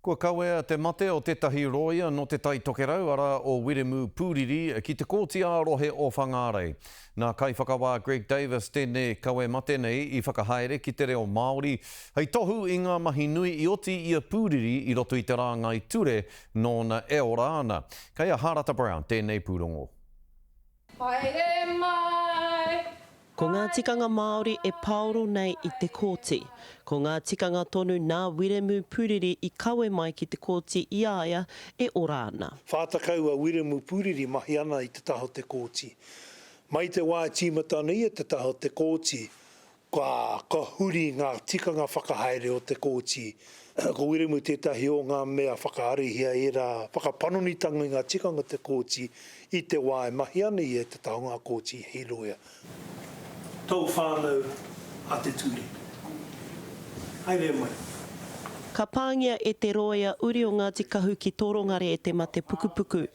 Kua kawea te mate o tētahi rōia nō Te Tai Tokerau, arā, o Wiremu Pūriri, ki te Kōti ā-Rohe o Whangārei. Nā Kaiwhakawā Greg Davis tēnei kawe mate nei i whakahaere ki te reo Māori, hei tohu i ngā mahi nui i oti i a Pūriri i roto i te rāngai ture nōna e ora ana. Kei a Hārata Brown tēnei pūrongo. Haere mai, Ko ngā tikanga Māori e paoro nei i te kōti. Ko ngā tikanga tonu nā Wiremu Puriri i kawe mai ki te kōti i a ia e ora ana. 40 a Wiremu Puriri mahi ana i te taha o te kōti. Mai te wā e tīmata ana ia te taha o te kōti, Ka, ka huri ngā tikanga whakahaere o te kōti. Ko Wiremu tētahi o ngā mea whakaarihia ērā whakapanonitanga i ngā tikanga o te kōti i te wā e mahi ana ia i te taha o ngā kōti hei roea. Tōu whānau a te ture. Haere mai. Ka pāngia e te rōia uri o Ngāti Kahu ki Tōrongare e te mate pukupuku.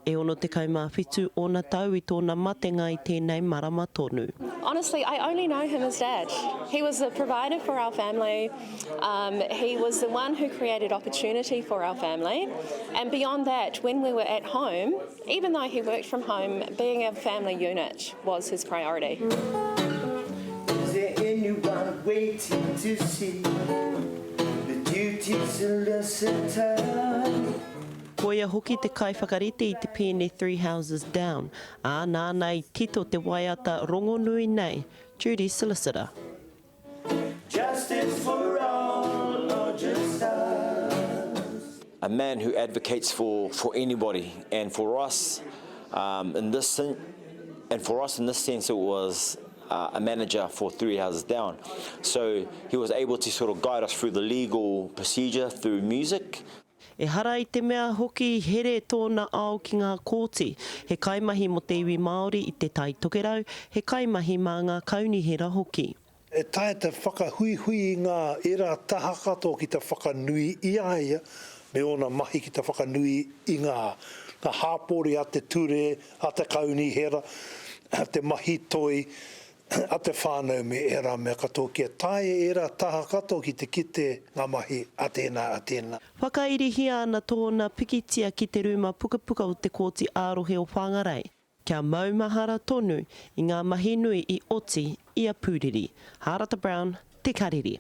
E 67 ōna tau i tōna matenga i tēnei marama tonu. Honestly, I only know him as Dad. He was the provider for our family, um, he was the one who created opportunity for our family, and beyond that, when we were at home, even though he worked from home, being a family unit was his priority. Is there anyone waiting to see the duty solicitor? Koia hoki te kaiwhakarite i te pēne Three Houses Down, ā, nāna i tito te waiata rongonui nei, Duty Solicitor. Justice for all or just us? A man who advocates for, for anybody and for us um, in this and for us in this sense it was uh, a manager for Three Houses Down. So he was able to sort of guide us through the legal procedure through music. Ehara i te mea hoki i here tōna ao ki ngā kōti, he kaimahi mō te iwi Māori i Te Tai Tokerau, he kaimahi mā ngā kaunihera hoki. E taea te whakahuihui i ngā ērā taha katoa ki te whakanui i a ia me ōna mahi ki te whakanui i ngā ngā hāpori a te ture, a te kaunihera, te mahi toi, a te whānau me ērā mea katoa kia taea ērā taha katoa ki te kite ngā mahi a tēnā, a tēnā. Whakairihia ana tōna pikitia ki te rūma pukapuka o te Kōti ā-Rohe o Whangarei, kia maumahara tonu i ngā mahi nui i oti i a Pūriri. Hārata Brown, Te Karere.